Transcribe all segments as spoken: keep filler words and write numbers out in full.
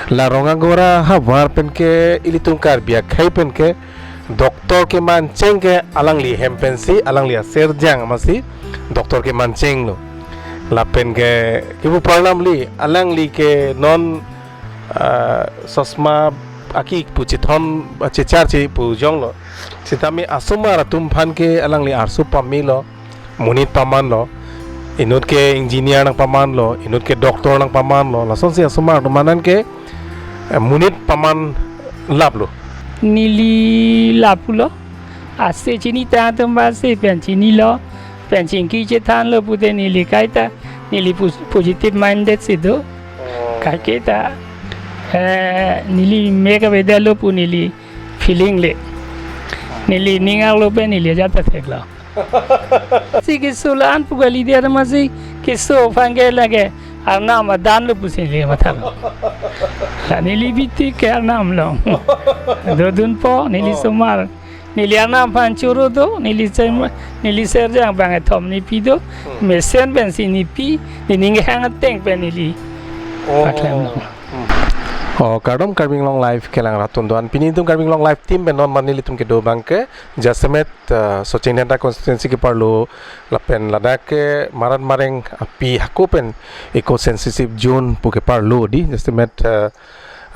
La Rongagora havar pen ke ilitum Karbi akhei pen ke doctor kemancheng ke alangli hem pensi, alangli aserjang amatsi doctor kemanchenglo. Lapen ke kipu parnamli alangli ke non, ah, sosma aki pu chithon, ah, checharche pu jonglo. Sitame asomar atum aphan ke alangli arsu pamelo, monit pamanlo, inut ke engineer nangpamanlo, inut ke doctor nangpamanlo, lasonsi asomar atum aphan ke, eh, monit paman laplo. Neli lapulo, ase chinitang atum ba ase pen chinilo, pen chingki chethanlo pute neli kaita, neli pos-, positive minded si do. Kaike ta, eh, neli mek avedetlo pu neli feeling le. Neli ning arlo pen neli ajat patheklo. Si keso la-an pu kalidet amatsi keso aphan ke lake arnam adanlo pusi neli mathalo. La neli biti ke arnam along dodunpo, neli Oh. somar. Neli arnam aphan choro do, neli ser-, neli serjang bang kethom nipi do, Hmm. mesen pensi nipi, nening kehang ateng pen neli Oh. paklemlo. Hmm. Oh, kardom Karbi Anglong Live kelang rat atum do-an. Pini itum Karbi Anglong Live team pen non ma nelitum kedo abang ke jasemet, eh, Socheng Dhenta constituency keparlo lapen ladak ke Marat Mareng api hako pen eco sensitive zone pu keparlo di jasemet, eh,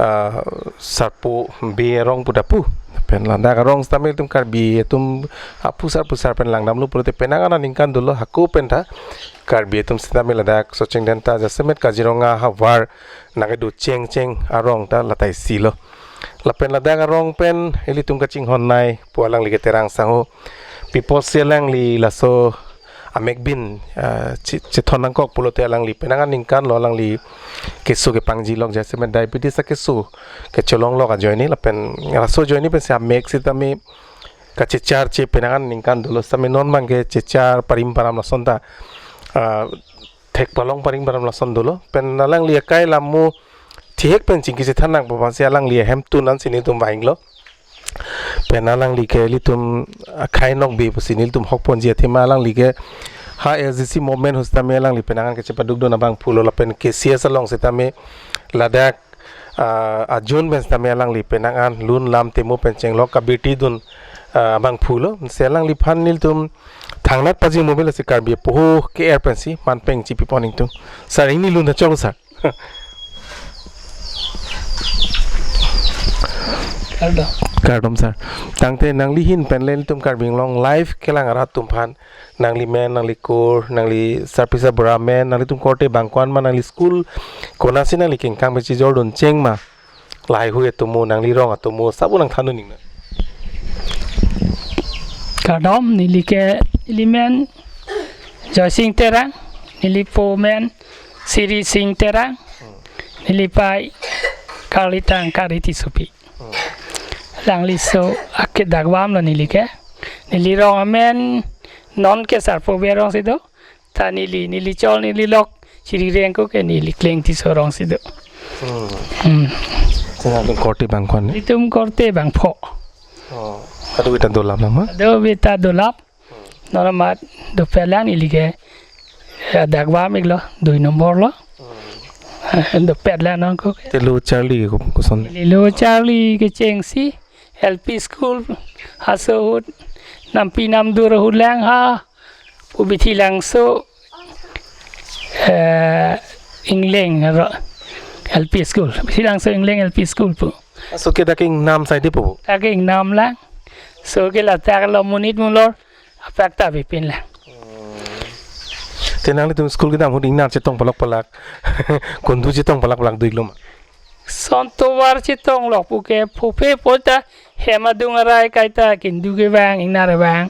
eh, Sarpo Bey arong pu ta pu. Pen ladak arong sitame itum Karbi atum apusar pusar pen langdamlo pulote penang an aningkan dolo hako pen ta Karbi atum sitame ladak Socheng Dhenta jasemet Kaziranga havar nangkedo chengcheng arong ta la ta isi lo. Lapen ladak arong pen ilitum kachinghon nei pu alangli ke Terang Sangho. Pi apotsi alangli laso amek bin, ah, chi-, chethon nangkok pulote alangli penang an aningkan lo alangli keso kepangji lok jasemet diabetes akeso kecholong lok ajoine lapen laso ajoine pensi amek sitame kachecharche penang an aningkan dolo sitame non abang ke chechar parim param lason ta, ah, thek palong parim param lason dolo. Pen alangli akai lamo thihek pen chingki chethan nangpo aphansi alangli ahem tun ansi nelitum vanglo. Pen alangli ke ilitum akhai nokbe pusi nelitum hokponji athema alangli ke ha S D C movement ahut sitame alangli penang an kechepadukdun abangphulo lapen K C S along sitame ladak, ah, a-zone pen sitame alangli penang an lun lam temo pen chenglok kabirti dun, ah, abangphulo. Si alangliphan nelitum thangnat pajirmo pen lasi Karbi apoho ke-er pensi manpeng chipipon ingtung. Sir, ingni lun ta chok sir. Kardom. Kardom sir. Tangte nangli ahin pen le ilitum Karbi Anglong Live kelang arat atum aphan nangli men, nangli kur, nangli sarpi sarbura men, nanglitum korte bang ko-an ma, nangli school konatsi nangli kengkang pachijordun cheng ma, lahaihui atomo, nangli rong atomo, sabo nangthandun ingna. Kardom, neli ke, neli men Joysing Terang, neli po men Siri Sing Terang, neli pei Karlitang Kari Tissopi. Langli so akedakvam lo neli ke. Neli rong amen non ke Sarpo Bey arong si do. Ta neli, neli chol neli lok chiri rengko ke neli Kleng Tisso arong si do. Hmm. Hmm. Sina tum korte bang ko-an ne? Itum korte bang pho. Oh. Kadokave ta dolap lang ma? Kadokave ta dolap. Non amat dopet lang neli ke, eh, dakvam iklo, dui nombor lo. Hmm. Eh, dopet lang nangkok. Te lo charli ko, koson? Neli lo charli kechengsi, L P school aso ahut, nampi namdur ahut lang ha, pu Bithilangso, eh, Ingleng ro, L P school, Bithilangso Ingleng L P school pu. Aso ke dak ingnam saide pu? Dak ingnam lang. So ke ladak lo monit mulor, apak ta bipin lang. Te nanglitum school kedam ahut ingnar chetong palak palak, kundu chetong palak palak do-ik lo ma? Son tovar chetong lok pu ke phophe po ta hem adung arai kaita kindu kevang ingnar vang.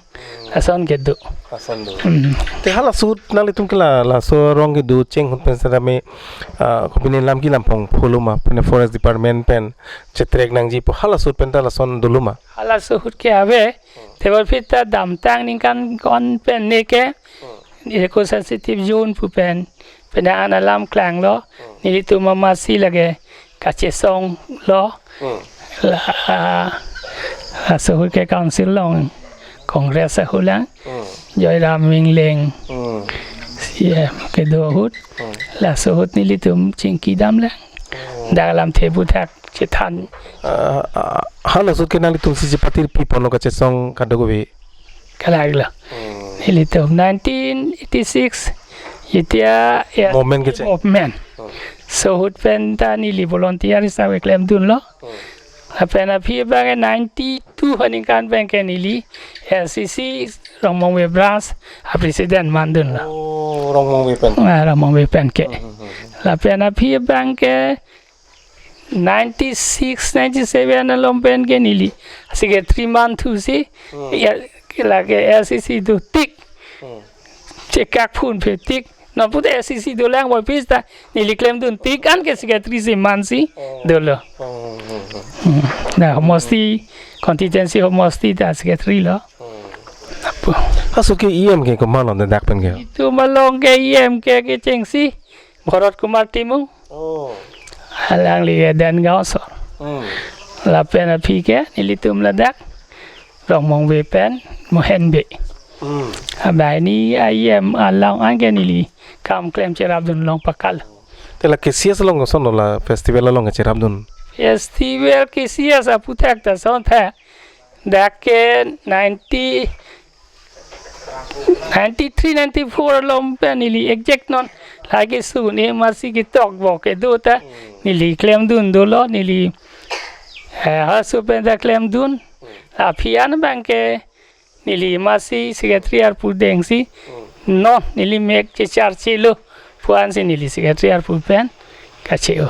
Ason kedo. Ason do. Hmm. Te halaso ahut nanglitum ke la, laso arong kedo cheng ahut pen sitame, ah, kopine lam kelam phong pholo ma, pine forest department pen chetrek nangji pu halaso ahut pen ta lason dolo ma? Halaso ahut ke ave, tebol phit ta damtang ningkan ko-an pen ne ke, eco sensitive zone pu pen, penang an alam klanglo, nelitum amatsi lake kachesong lo, Hmm. la, laso ahut ke council along, Congress ahut lang, Hmm. Joyram Ingleng, Hmm. C M kedo ahut, Hmm. laso ahut nelitum chingki dam lang. Hmm. Dak alamthe aphuthak chethan. Ah, ah, halaso ke nanglitum si chepatir pi ponlo kachesong kadokave. Kalang lo. Hmm. Nelitum nineteen eighty-six, itia ya Movement kecheng. Movement. Hmm. So ahut pen ta neli volunteer hisap keklemdunlo. Hmm. Lapen aphi abang ke ninety-two aningkan abang ke neli L C C Rongmongve branch a president mandunlo. Oh, Rongmongve pen. Ah, Rongmongve pen ke. Hmm, hmm, hmm. Lapen aphi abang ke ninety-six, ninety-seven along pen ke neli secretary manthusi, hmm, ya, ke lake L C C do tik. Hmm. Chekak phun phe tik. Non puta L C C dolang boy pis ta neli klemdun tik an ke secretary si mansi, oh, dolo. Oh, oh, oh. Hmm. Na homosti, constituency homosti ta secretary lo. Hmm. Apo. Halaso ke E M ke komatlo dak pen ke? Itum along ke E M ke kechengsi Bharat Kumar Timung. Oh. Alangli ke Dengaon asor. Hmm. Lapen aphi ke nelitum ladak Rongmongve pen Mohen Bey. Hmm. Abang hini E M along an ke neli kam klem cherapdun long pakal. Te la K C S along kosonlo la festival along cherapdun? Festival K C S aphuthak ta son tha. Dak ke ninety, ninety-three, ninety-four along pen neli exact non lake sun e masi ketok bok kedo ta neli klemdun dolo neli, eh, halaso pen ta klemdun. Aphi an abang ke neli masi secretary arpu dengsi non neli mek checharchelo pu ansi neli secretary arpu pen kache-o.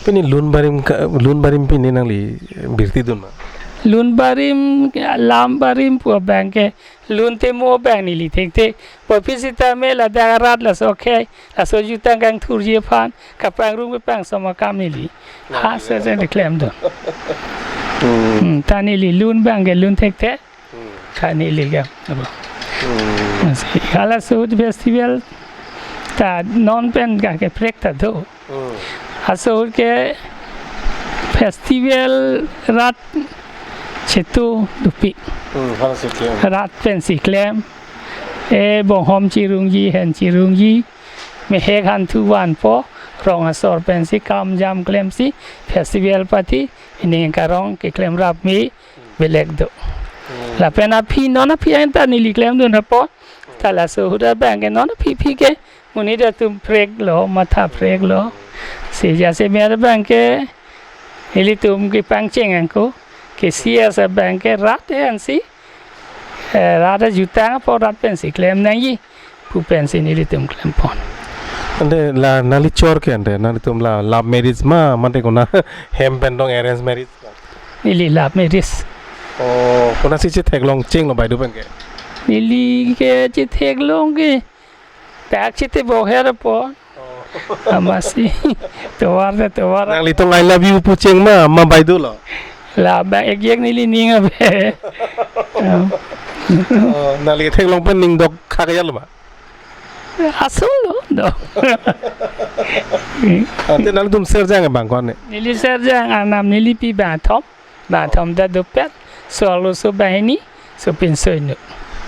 Pini lun barim ka, lun barim pini nangli birtidun ma? Lun barim, lam barim pu abang ke lun te mo abang neli thekthe. Boy pis sitame ladak arat laso akhei, laso jutang kangthurji aphan, kapangrum kapangsom akam neli. Ha, se se klemdun. Hmm. Hmm, ta neli lun abang ke lun thekthe. Hmm. Kani liga. Apo. Hmm. Masi, halaso festival ta non pen ka keprek ta do. Hmm. Halaso ke festival rat chetu dupi. Hmm, halaso ke. Rat pensi klem. E bonghom chirungji, hen chirungji. Mehek hanthu vanpo, rong asor pensi kam jam klemsi, festival party, ining karong keklem rap me, belek do. Hmm. Lapen aphi non aphi an ta neli klemdun apot. Ta laso ahut abang ke non aphi aphi ke monit atum preklo, matha preklo. Si jasemet abang ke ilitum kepangcheng ako. K C S abang ke rat ansi, eh, rat ajutang apot rat pensi klem nangji pu pensi nelitum klempon. Ante la nangli chor ke ante nanglitum la love marriage ma mate kona hem pen dong arrange marriage? Neli love marriage. Oh, konatsi chetheklong chenglo bai do pen ke? Neli ke chetheklong ke dak chete boher apot. Oh. Amatsi tovar te tovar. Nanglitum I love you pu cheng ma, ma bai dolo? La abang ek ek neli ning ave. Oh, nangli theklong pen ning dok khak yal ma? Asolo do. Ante nangtum serjang abang kone? Neli serjang anam neli pi bangthom. Bangthom ta dopet. So arloso banghini, so pinso inut.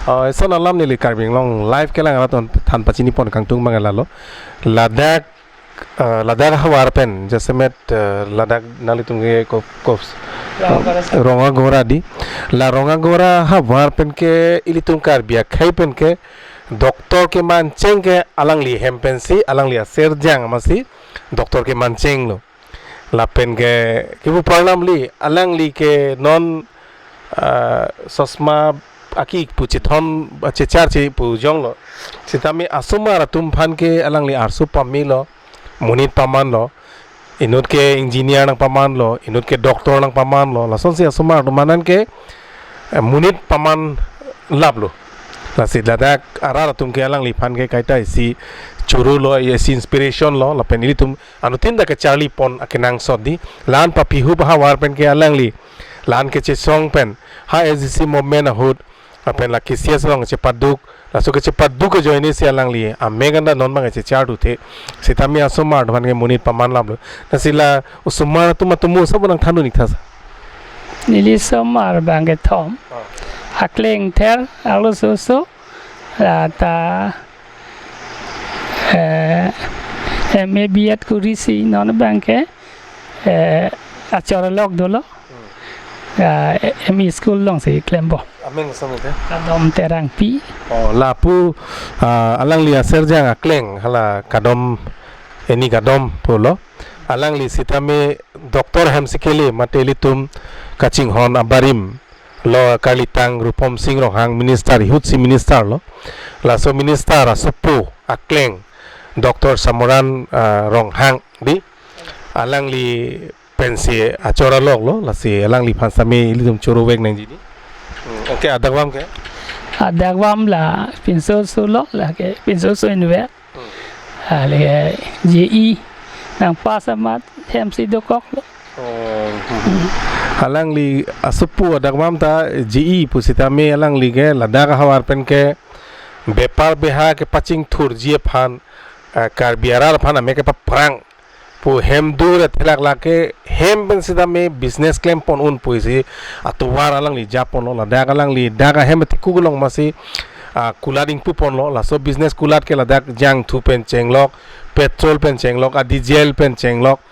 Oh, eson alam neli Karbi Anglong Live kelang arat aphan than pachinipon kangtung abang lalo. Ladak, eh, ladak havar pen, jasemet, eh, ladak nanglitum ke ko, ko, Rongagora. Rongagora di. La Rongagora havar pen ke ilitum Karbi akhei pen ke doctor kemancheng ke alangli hem pensi, alangli aserjang amatsi doctor kemanchenglo. Lapen ke kipu parnam li, alangli ke non, ah, sosma aki pu chethon, checharche pu jonglo. Sitame asomar atum aphan ke alangli arsu pamelo, monit pamanlo, inut ke engineer nangpamanlo, inut ke doctor nangpamanlo, lasonsi asomar atum aphan ke, eh, monit paman laplo. Lasi ladak arat atum ke alangliphan ke kaita isi choro lo, isi inspiration lo, lapen ilitum anuttin ta kacharlipon akenangsot di, la-an papihu pahavar pen ke alangli, la-an kechesong pen, ha S D C movement ahut, lapen la K C S along chepaduk, laso kechepaduk ajoine si alangli amek anta non abang chechartuthe, sitame asomar atum aphan ke monit paman laplo. Lasi la osomar atum atomo sabo nangthandunik tha sa. Neli somar abang kethom. Ah. Akleng ther, arloso so, la ta, eh, M A B Ed kurisi non abang ke, eh, achor alok dolo. Hmm. Ah, M E school alongsi klempo. Amen, asam ke? Kadom Terangpi. Oh, lapu, ah, alangli aserjang akleng hala Kadom, Eni Kadom pulo. Alangli sitame doctor hemsi kele mate ilitum kachinghon abarim lo, karlitang Rupom Sing Ronghang minister, ahutsi minister lo. Laso minister asopo akleng doctor Samoran, ah, Ronghang di. Alangli pensi achor alok lo, lasi alangliphan sitame ilitum choro vek nangji di. Hmm, okay, adakvam ke? Adakvam la pinso so lo, lake pinso so inver. Hmm. Ale J E nangpass amat hemsi dokok lo. Oh, hmm. Alangli asopo adakvam ta J E pusitame alangli ke ladak ahavar pen ke bepar beha kepachingthurji aphan, eh, Karbi arat aphan amek kepaphrang pu hem dur athelak lake hem pen sitame business klempon un pusi atovar alangli japon lo, ladak alangli dak ahem atheku kelong masi, ah, kulat ingpupon lo, laso business kulat ke ladak jangthu pen chenglok, petrol pen chenglok, a diesel pen chenglok,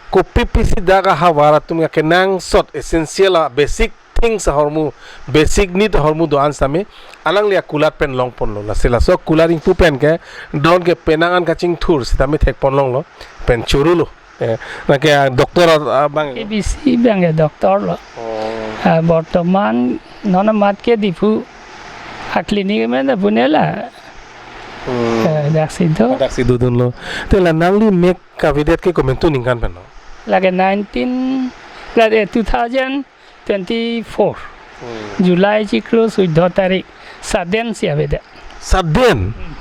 kopi pisi dak ahavar atum akenangsot essential a basic things ahormu, basic need ahormu do-an sitame alangli akulat pen longpon lo. Lasi laso kulat ingpu pen ke don ke penang an kachingthur sitame thekpon longlo, pen choro lo. Eh, lake a doctor a, abang. A B C abang ke doctor lo. Oh. Ah, bortoman non amat ke Diphu a clinic men da punela. Hmm. Eh, daksi do. Daksi dodunlo. Te la nangli mek kavedet ke komantu ningkan pen lo? Lake nineteen, lake two thousand twenty-four. Hmm. July chiklo suido tarik. Sudden si avedet. Sudden? Hmm.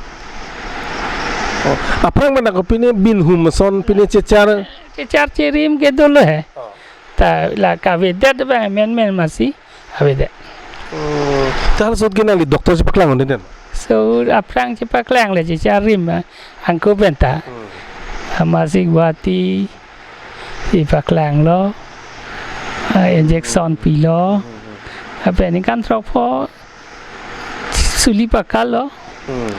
Oh, aphrang mana ko pine binhum ason pine chechar? Chechar cherim ke dolo he. Oh. Ta la kavedet abang menmen masi avedet. Hmm. Ta halaso ahut ke nangli doctor si paklang un-e den? So, aphrang si paklang le chechar rim, ah, angko pen ta. Hmm. Amatsi Guwahati si paklang lo, ah, injection pilo. Hmm. Lapen ningkan throkpho suli pakal lo. Hmm.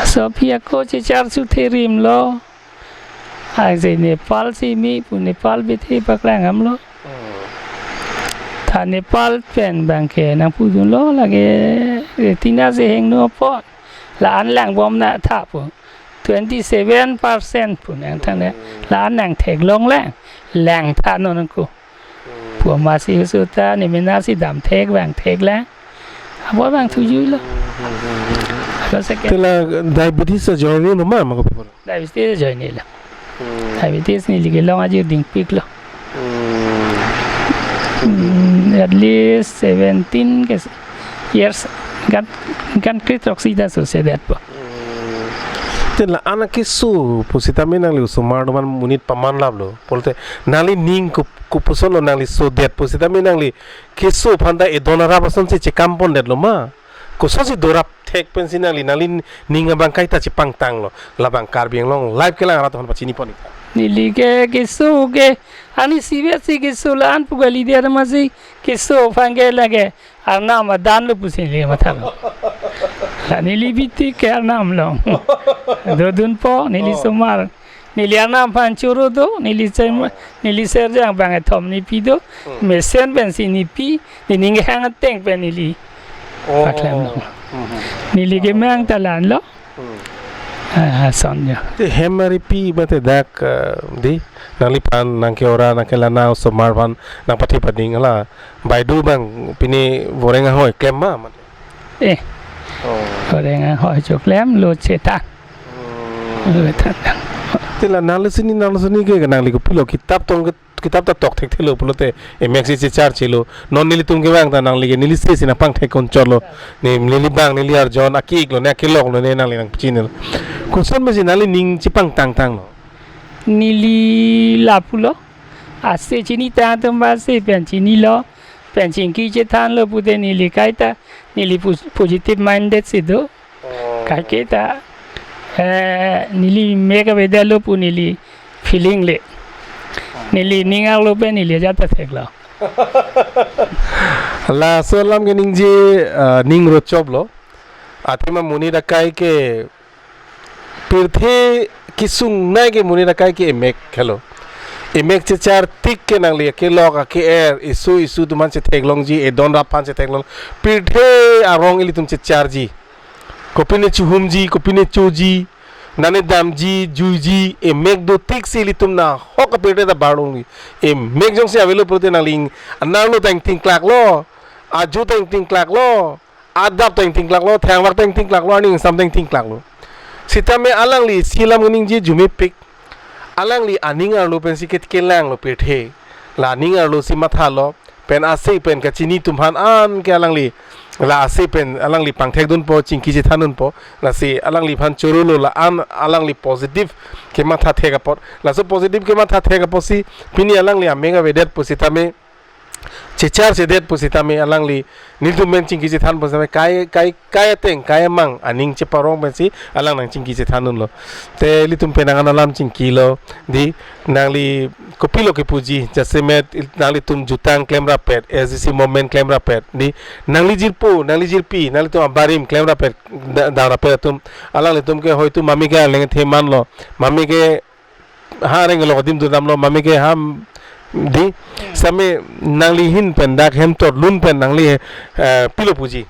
So, aphi ako chechar su therim lo. Aje Nepal si me pu Nepal bethe paklang damlo. Hmm. Ta Nepal pen abang ke nangpudunlo lake retina si hingno apot. La-an langbom nangtha pu. Twenty-seven percent pu nangthan le. Hmm. La-an nangtheklong lang. Langtha non ko. Pu amatsi husu ta ne mena si damthek vangthek lang. Apot vangthu jui lo. Alo second. Te la diabetes ajoine lo ma, ma kopi pulo? Diabetes ajoine lo. Hmm. Diabetes neli kelong ajo dingpik lo. Hmm. Hmm, at least seventeen ke years kan, kan kre throksi ta so sedetpo. Hmm. Te la-an akeso pusitame nangli osomar atum an monit pamanlap lo. Pulote nangli ning ko-, kopuson lo nangli sodet pusitame nangli keso aphan ta edon arap asonsi chekampon detlo ma? Kosonsi dorap thek pensi nangli, nangli ning abang kaita chepangtang lo? Labang Karbi Anglong live kelang arat aphan pachini pon ik tha. Neli ke keso ke ani sivet si keso la-an pu kalidet amatsi keso aphan ke lake arnam adan lo pusi neli matha lo. La neli biti ke arnam along dodunpo, neli Oh. somar. Neli arnam aphan choro do, neli ser-, Oh. neli serjang abang kethom nepi do, Hmm. mesen pensi nepi, nening kehang ateng pen neli Oh. paklem lo. Hmm. Neli kemang ta la-an lo. Hmm. Ah, ason jo. Te hem aripi mate dak, eh, di, nangliphan, nangke-ora, nangkelana osomar aphan nangpathe pading hala baideo abang pine voreng ahoi klem ma, mate? Eh. Oh. Voreng ahoi choklem lo chetan. Hmm. Lo chetan. Te la nangli sini, nangli sini ke nangli kopilo, kitap tong ke, kitap ta tok thekthelo pulote emek si chechar chelo. Non nelitum kevang ta nangli ke, neli se si nangpangthek konchot lo. Ne neli bang, neli arjon, aki-ik lo, ne akilok lo, ne nangli nangpachini lo. Koson masi nangli ning chepangtangtang lo? Neli lapu lo. Ase chinitang atum ba ase pen chinilo, pen chingki chethanlo pute neli kaita, neli pos-, positive minded si do. Oh. Kaike ta, eh, neli mek avedetlo pu neli feeling le. Neli ning arlo pen neli ajat ta theklo. Laso alam keningje, eh, ning rochop lo. Athema monit akai ke pirthe kesung nai ke monit akai ke emek helo. Emek chechar tik ke nangli kelok ake-er, isu isu atum aphan chetheklongji, edon rap aphan chetheklong. Pirthe arong ilitum checharji. Kopine chihumji, kopine choji, nane damji, juiji, emek do tiksi ilitum nahok apirthe ta barlongji. Emek jongsi avelo pulote nangli, anerlo ta ingtingklaklo, ajo ta ingtingklaklo, adap ta ingtingklaklo, thengvak ta ingtingklaklo, aning sam ta ingtingklaklo. Sitame alangli isi alam kaningje arjumepik. Alangli aning arlo pensi ke kelanglo pirthe. La aning arlo si mathalo. Pen ase pen kachini atum aphan an ke alangli. La ase pen alangli pangthekdunpo, chingki chethandunpo. Lasi alangliphan chorolo la-an alangli positive kematha thek apot. Laso positive kematha thek apotsi pini alangli amek avedet pusitame, checharchedet pusitame alangli nelitum pen chingki chethan pusitame kai, kai, kai ateng, kai amang aning cheparong pensi alang nangchingki chethandunlo. Te ilitum pen nang an alam chingkilo, dei, nangli kopilo kepuji, jasemet il-, nanglitum jutang klemrapet, S D C movement klemrapet, dei, nangli jirpo, nangli jirpi, nanglitum abarim klemrapet, da-, dangrapet atum, alanglitum ke hoitu mami ke arleng themanlo, mami ke ha areng lo adim tu damlo, mami ke ham, dei, sitame nangli ahin pen dak hem totlun pen nangli, eh, pilo puji.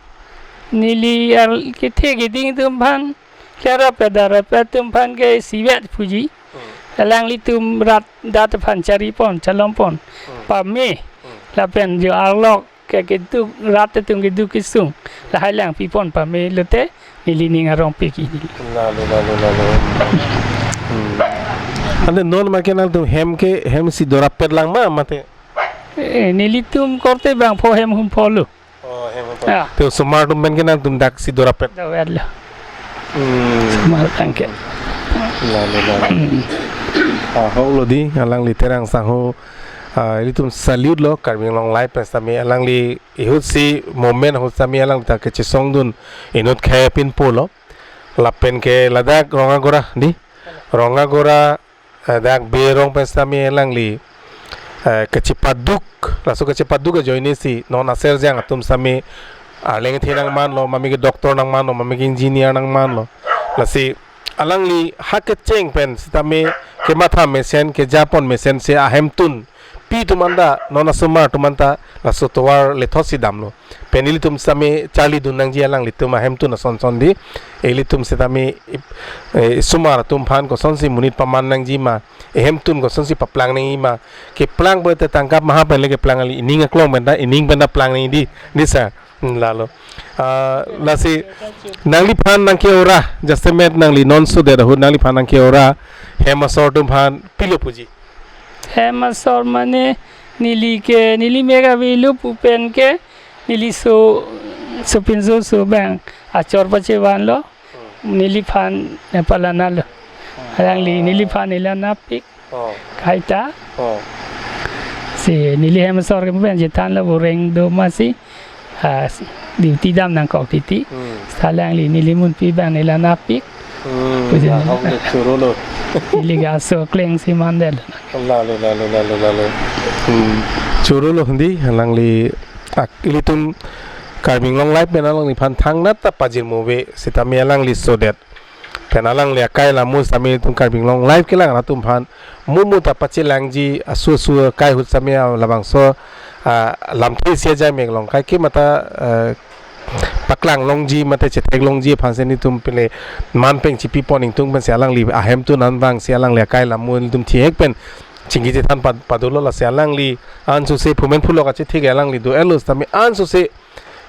Neli ar kethe keding atum aphan, klarap kedarap atum aphan ke isivet puji. Alanglitum rat dat aphan charipon, chalompon. Pame. Lapen jo arlok ke keduk, rat atum keduk kesung lahai lang pipon pame lote neli ning arong pik neli. Lalo, lalo, lalo. Hmm. Ante non ma ke nangtum hem ke, hem si dorapet lang ma mate? Eh, nelitum korte bangpho hem humpho lo. Oh, hem humpho. Ya. Te osomar atum pen ke nangtum dak si dorapet. Dorapetlo. Hmm. Osomar tangke. Lalo, lalo. Hmm. Ah, hok lo dei, alangli Terang sangho, ah, ilitum salute lo, Karbi Anglong Live pen sitame alangli ahut si movement ahut sitame alangli ta kechesongdun inut khei apin pulo. Lapen ke ladak Rongagora, dei. Rongagora, eh, dak Berong pen sitame alangli, eh, kachepaduk, laso kachepaduk ajoine si non aserjang atum sitame arleng the nangmanlo, mami ke doctor nangmanlo, mami ke engineer nangmanlo. Lasi alangli ha kecheng pen sitame kematha mesen, kejapon mesen si ahemtun pi atum anta, non asomar atum anta laso tovar lethot si damlo. Pen ilitum sitame charlidun nangji alanglitum ahemtun asonson dei. Ilitum sitame ip-, eh, osomar atum aphan kosonsi monit paman nangji ma, ehemtun kosonsi paplang nangji ma. Keplang pulote tangka maha pen le keplang kali, ining aklong pen ta, ining pen ta plang nangji dei, dei sir. Hmm, lalo. Ah, lasi nangliphan nangke-ora, jasemet nangli non sodet ahut nangliphan nangke-ora hem asor atum aphan pilo puji. Hem asor mane neli ke, neli mek avelo pu pen ke neli so, sopinso so bang achor pachevanlo, neliphan nepalanalo. Alangli neliphan nelanapik. Oh. Kaita. Oh. Si neli hem asor ke pen chethanlo, boreng do masi. Ah, duty dam nangkok titi. Hmm. Alangli neli munpi bang nelanapik. Hmm, puji ya, neli. Hok le chorolo. Neli ke aso kleng si mandel. Lalo, lalo, lalo, lalo. Hmm. Chorolo dei, alangli ak-, ilitum Karbi Anglong Live pen alangliphan thangnat ta pajirmo ave sitame alangli sodet. Pen alangli akai lamu sitame ilitum Karbi Anglong Live kelang atum aphan mumu ta pachelangji asu asu akai ahut sitame labangso, ah, lamthe isi ajai mek along kaike mata, eh, paklang longji mate chetheklongji aphan si nelitum pele man peng chipipon ingtung pensi alangli ahemtun an vangsi alangli akai lamu nelitum thihek pen chingki chethan pad-, padolo. Lasi alangli ansose phumen phulok achethe ke alangli do-etlo sitame ansose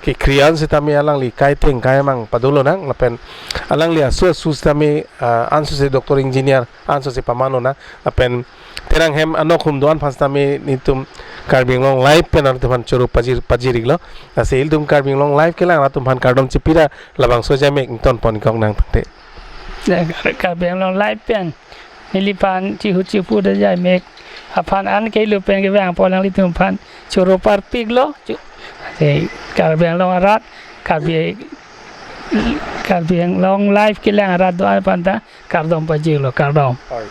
kekhri an sitame alangli kai ateng kai amang padolonang lapen alangli asu asu sitame, ah, ansose doctor engineer ansose pamanlonang lapen Terang hem anok hum do-an aphan sitame nelitum Karbi Anglong Live pen alanglitum aphan choro pajir, pajir-iklo. Lasi ilitum Karbi Anglong Live kelang atum aphan kardom chipi ra labangso ajai mek ingtonpon-ik kok nang tangte. Ya, Kar-, Karbi Anglong Live pen neliphan chihut chiphu ajai mek aphan an kelo pen kevang apot alanglitum aphan choro parpiklo. Chu-, si Karbi Anglong arat, Karbi, Karbi Anglong Live kelang arat do-an aphan ta kardom pajirlo, kardom. Oi.